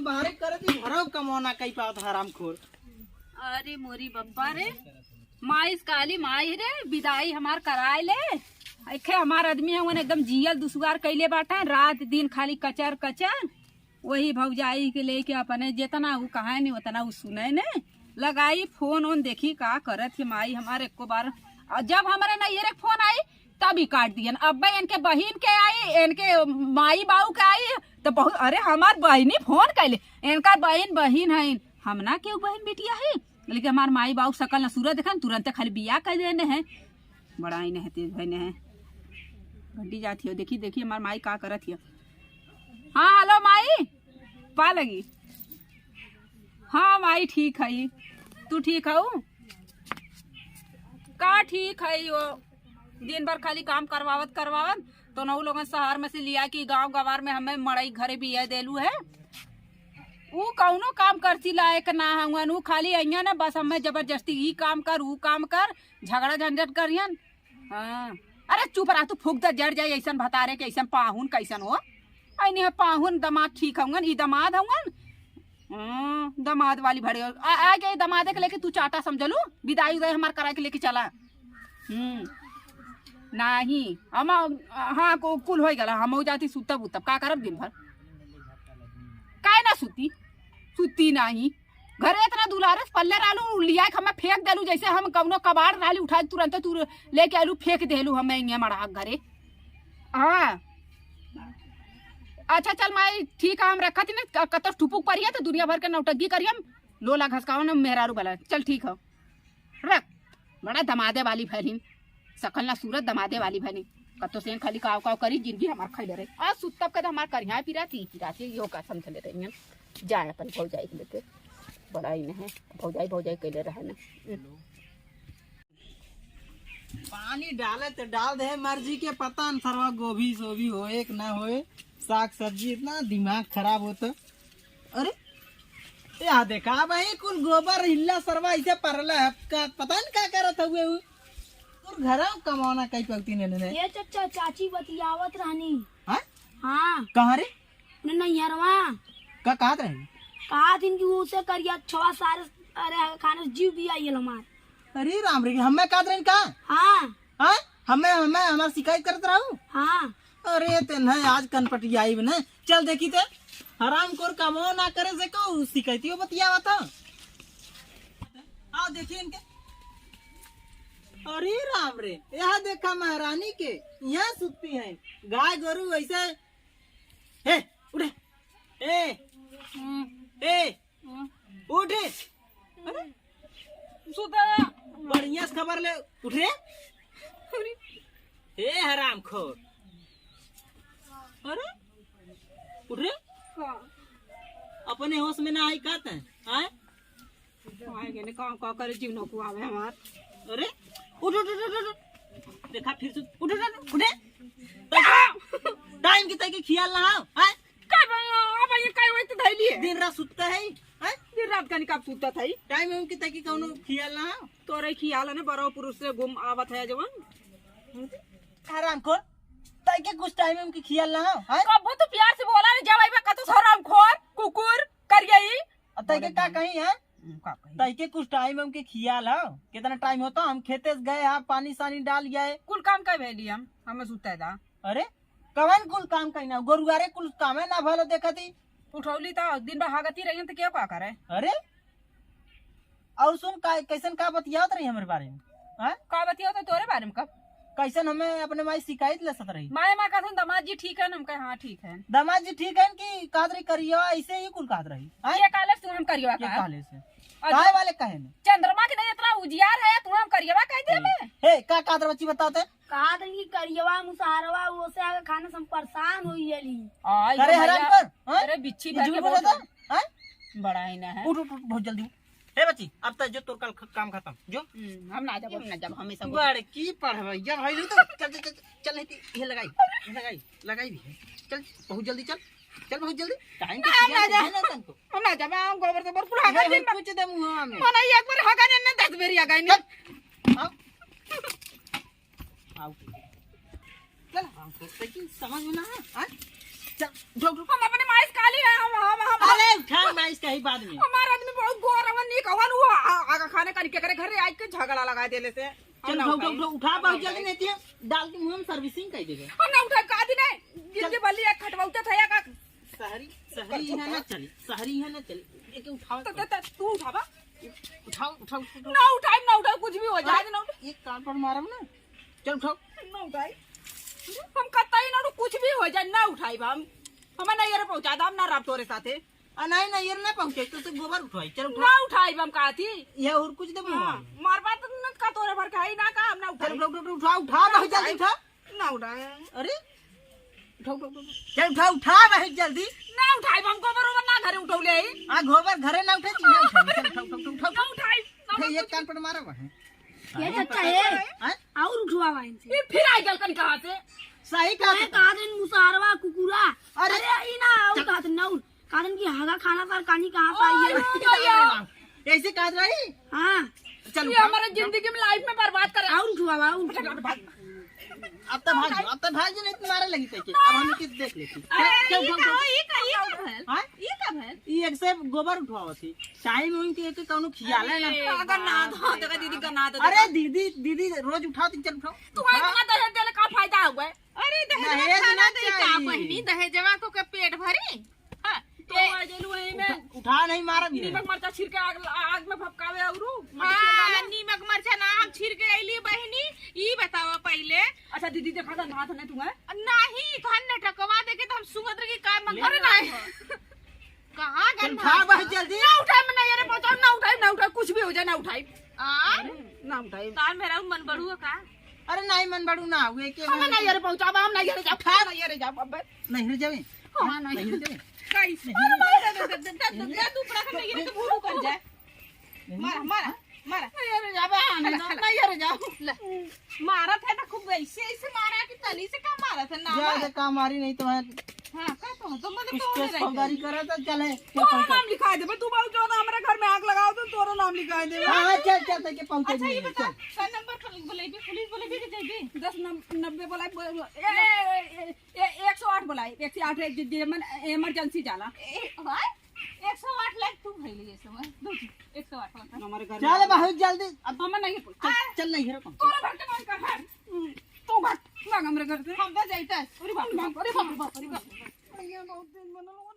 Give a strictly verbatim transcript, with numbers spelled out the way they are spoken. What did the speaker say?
बाहरे करे दी, घरौ कमौना कई पावत हरामखोर। अरे मोरी बप्पा रे, माई काली माई रे, विदाई हमार कराए ले। एखे हमार आदमी है, उन्हें एकदम जियल दुसुआर कइले बाटे, रात दिन खाली कचर कचर। वही भौजाई के लेके अपने जेतना उ कहे ने, ओतना उ सुने ने। लगाई फोन ओन, देखी का करत है माई हमार एको बार। और जब हमारे नैहरे के फोन आई, तब ही काट दियन। अब इनके बहिन के आई, इनके माई बाऊ के आई, तो बहुत, अरे हमार बहिनी फोन कैले, इनका बहिन बहिन है, हम ना केहू बहिन बिटिया है, लेकिन हमार माई बाऊ सकल न सूरत देखन, तुरंते खाली बियाह कर देने हैं। बड़ा ही नहीं तेज भइने हैं। घंटी जात हियो, देखी, देखी हमार माई का करत हियो। हाँ, हेलो माई, पा लगी। हाँ माई, ठीक है, तू ठीक हऊ? का ठीक है, वो दिन भर खाली काम करवावत करवावत, तो नऊ लोगन शहर में से लिया कि गांव गवार में हमें मड़ई घरे बिया देलू है। ऊ कौनो काम करती लायक ना हउअन, ऊ खाली अइहन न बस हमें जबरदस्ती ई काम कर, ऊ काम कर, झगड़ा झंझट करियन। हाँ। अरे चुप रह तू, फूक दे, जर जाए ऐसन भतारे के, ऐसन पाहुन कैसन हो? ऐनी है पाहुन, दमाद ठीक हउअन, ई दमाद हउअन। हाँ, दमाद वाली भरे। आ, आ गए दमादे के लेके तू चाटा समझलू, विदाई उदाई हमार करा के लेके चला। हम्म। नाही, हम, हाँ, को, कुल होई गला, हम जाती सुतब उतब, का करब दिन भर? काहे ना सुती? सुती नाही। घरे इतना दुलारे से पल्ले रहलू, लिया के हमें फेंक देलू, जैसे हम कौनो कबाड़ रहली, उठा के तुरंते तू लेके आलू, फेंक देलू हमें इहाँ मड़ा घरे। हाँ। अच्छा चल माई, ठीक है, हम रखत ही ना, क-, कतौ ठुपुक परिया तो दुनिया भर के नौटंकी करियम, लोला घसकावन मेहरारू वाला। चल ठीक है, रख। बड़ा दमादे वाली भैलिन, सकल ना सूरत दमादे वाली भैलिन। कतो से खाली काव काव करी, जिंदगी हमार खैले रही। आज सुतब के तो हमार करिया पिराती, पिराती, यो का समझ ले रही हैं। जाए अपन भौजाई के लेके, बड़ा ही नहीं, भौजाई, भौजाई कैले रहे ना। पानी डाले तो डाल दे मर्जी के, पता न सरवा गोभी सोभी होए कि ना होए, साग सब्जी, इतना दिमाग खराब होता। अरे, या देखा भाई, कुल गोबर हिल्ला सरवा ऐसे परला है, का पता न का करत हुए उ। और घरा कमाना कई पगती ने ने। ये चचा, चाची बतियावत रहनी। हाँ? हाँ। कहाँ रे? अपने नैहरवा। का कहत रही? कहत हिन कि उसे करिया छवा सारे, अरे, खाने से जीव भी आई हमार। अरे राम रे, हमें कहत रही का? हाँ। हाँ? हमें, हमें, हमार शिकायत करत रहू? हाँ। अरे ते नहीं, आज कनपटियाई बने। चल देखी ते, हरामखोर कमो ना करे से को शिकायतियो बतियावा था। आओ देखी इनके। अरे राम रे, यहाँ देखा महारानी के, यहाँ सुतती हैं। गाय गोरू ऐसे, हे, उठे, ए, हम्म। ए, हम्म। उठे। अरे, सुता रहा। बढ़िया से खबर ले, उठ रे। अरे। ए हरामखोर। अरे, उठ रे। का? अपने होश में ना आई का तैं? आय? आय गने काम का करे जीव न कुआवे हमार। अरे, उठ, उठ, उठ, उठ, उठ। देखा फिर से, उठ, उठ, उठ, उठे। टाइम के तय के खियाल ना हो, आय? का भाई, आ भाई, का वही तो धैली है। दिन रात सुतता है, हैं? दिन रात का निकाल सुतता था ही। टाइम उनके तय के कौनो खियाल ना हो। तोरे खियाल है ना, बड़ो पुरुष से घूम आवत है जवन। हरामखोर, तय के कुछ टाइम उनके खियाल ना हो, हैं? कबो तो प्यार से बोला रे, जब आइबा कतो हरामखोर, कुकुर, कर गई। अब तय के का कही है? हम्म, का कही? तय के कुछ टाइम उनके खियाल हो। कितना टाइम होता, हम खेते से गए, आप पानी सानी डाल गए। कुल काम कर भेली हम, हमें सुते दा। अरे, कवन कुल काम कहीं ना, गोरुआरे कुल कामे ना भलो देखती। उठौली तो दिन भर हागती रही तो क्या का करे? अरे, और सुन, का, कैसन का बतियावत रही हमरे बारे में? हाँ? का बतियावत है तोरे बारे में कब? कैसन हमें अपने माई शिकायत ले सत रही? माई, माँ कहत हन, "दामाद जी ठीक है?" हम कहे, "हाँ, ठीक है।" दामाद जी ठीक है कि कहत रही करियो, ऐसे ही कुल कहत रही? हाँ? ये काले से हम करियो ये का? काले से? और काहे जो वाले कहे ने? चंद्रमा के नहीं इतना उजियार है, तू हम करियवा कह दे हमें? हे, का कहत रहे बच्ची बताओ ते? कहत रही कि करियवा मुसहरवा, वो से आगे खाने से हम परेशान हो गेली। आई अरे हो भैया, हरामखोर, हाँ? अरे बिच्छी ये भर झूठ के बोलत बहुत है, हाँ? बड़ा ही ना है। उठ, उठ, उठ, बहुत जल्दी उठ। हे बच्ची, अब तक जो तोर कल ख-, काम खत्म, जो। हम्म, हम ना जाब, हम ना जाब, हमेशा बोल। बड़की पढ़वैया भाई रे तो। चल, चल, चल, चल, नहीं ती, ये लगाई, ये लगाई, लगाई भी है। चल, बहुत जल्दी चल, चल बहुत जल्दी। टाइम ना, ना, ना। है ना तनको। हम ना जाब, हम गोबर से बोर कुल हगा दिन कुछ दे मुंह में। मना एक बार हगा ने ना दस बेरी हगा ने। चल। आओ। चल, हम तो सही समझ में ना है, हाँ? चल, जो, जो। हम अपने माई से काली है, हम, हम, हम, हम। अरे, उठा। इसका ही बाद में। हमार आदमी बहुत गोर हवन, नीक हवन, वो आ-, आगा खाने का निके करे घरे आइके झगड़ा लगा देले से। हम चल, ना उठा, उठा, उठाई। उठा, उठा, हम ना बहुत जल्दी उठाई। नहीं थी, डाल के मुंह में servicing कर देबे। हम ना उठाई, का दी नहीं? जिंदगी चल। भर लिया खटवाउते थे या का? सहरी, सहरी है ना चली, सहरी है ना चली। एक उठाओ। तो, तो, तो, तू उठावा। उठाओ, उठाओ, उठाओ। ना उठाई, ना उठाई, कुछ भी हो जाए। अरे, ना उठाई। एक कान पर मारब ना। चल उठाओ। ना उठाई। हम कतई ना उठाई, कुछ भी हो जाए, ना उठाई हम। हमें नहीं ये पहुंचा दाम ना राब तोरे साथे। आ, नहीं, नहीं, ये ना पहुंचे, तो, तो गोबर उठवाई, चल उठा। ना उठाई हम कहती। ये और कुछ दे हाँ, बुआ। मार बात न का तोरे भर के है ना का, हम ना चल उठाई। उठा, उठा, उठा, उठा, बहुत जल्दी उठा। ना उठाई। अरे, उठा, उठा, उठा, उठा। चल उठा, उठा बहुत जल्दी। ना उठाई हम गोबर ओबर ना घरे उठौले ही। आ, गोबर घरे ना उठे, ना उठा, चल उठा, उठा, उठा, उठा, उठा। ना उठाई, ना उठा, ये उठाई। कान पर मारा हुआ है। ये चच्चा है। हैं? और उठवा बा इनसे। ये फिर आ गल कन कहाँ से? सही कहा मैं तो। कहा दिन मुसारवा कुकुरा। अरे। अरे, ई ना, और चल। कहा दिन नौर। कहा दिन कि हगा खाना सर कानी कहाँ से आई है? ओ, भैया। ऐसे कहा रही? हाँ। चल ये उठा। हमारे जिंदगी में, life में बर्बाद करे। और उठवा बा, और उठवा। भाग। अब तो भाग, अब तो भाग, नहीं तो मारे लगी तैके। अब हम किस देख लेती। अरे, चल, ये चल, का चल। हो, ये का, ये का भल? हाँ? ये का भल? ये एक से गोबर उठवावत थी। टाइम उनके एक कौनो खियाल है ना। अरे, अगर ना तो, देखा दीदी का ना तो अरे देखा। दीदी, दीदी रोज उठाओ, तीन चार उठाओ। तुम्हारे उठाओ। इतना दहेज देले का फायदा हुआ है? अरे दहेज दहेज खाना ना दे का चाहिए। बहिनी, दहेजवा को के पेट भरी? हाँ, तो ए, आ गेलू वहीं में। उठा, उठा नहीं मारब ये। नीमक मरचा छिड़के आग, आग में भपकावे औरू, मरचा हाँ, डाले। नीमक मरचा ना हम छिड़के अइली बहिनी, ई बतावा पहिले। अच्छा दीदी देखा था हाथ नहीं तुम्हें? नहीं, घन नटकवा देखे तो हम सुगत रही का मंगल अरे नहीं। कहाँ चल, गन उठा भाग? बहुत जल्दी। ना उठाई, मैं नहीं, अरे पहुंचाओ, ना उठाई, ना उठाई, कुछ भी हो जाए, ना उठाई। आ? ना उठाई। तार मेरा मन बड़ू है का? अरे नहीं, मन बड़ू ना हुए के हमें मन नहीं, अरे पहुंचाओ, हम नहीं, अरे जाओ, उठा। नहीं, अरे जाओ, अब नहीं, अरे जावे। हाँ, नहीं। नहीं, अरे जावे। कैसे? अरे मार, दे, दे, दे, दे, दे, दे, तू पूरा कर, नहीं, अरे तो भूरू कर जाए। मारा, मारा, मारा। नहीं, अरे जावे, आने दो, नहीं, अरे जाओ। ले। मारत है ना खूब, ऐसे, ऐसे मारा कि तनी से का मारत है, ना जा, मार। जा, का मारी नहीं तो है। हाँ, का तो, तो मतलब कुछ तो केस नहीं फौजदारी रहता। करा तो चले, के तोरा पहुंचा। नाम लिखा देबे, तू बहुत ज्यादा हमारे घर में आग लगाओ तो तोरा नाम लिखा देबे। हाँ, हाँ, चल, चल, तैके पहुंचा अच्छा, ये दिए, बता, चल। का नंबर बोलेबे, पुलिस बोलेबे कि जेबे? दस नब-, नब्बे बोलाई, बोल-, ए, ए, ए, ए, एक सौ आठ बोलाई, एक सौ आठ रे, जे, जे मन emergency जाला। ए, भाई, एक सौ आठ लाख तू भइली ये समय, दो, एक सौ आठ वाला। हमारे घर चल में बहुत जल्दी, अब हम नहीं, चल, आ, चल नहीं, हेरो कौन? तोरा घर के कौन कर है? तू भाग, भाग हमरे घर से। हम तो जाइता है। अरे बाप, अरे बाप, अरे बाप, अरे बाप। भैया बहुत दिन बनल।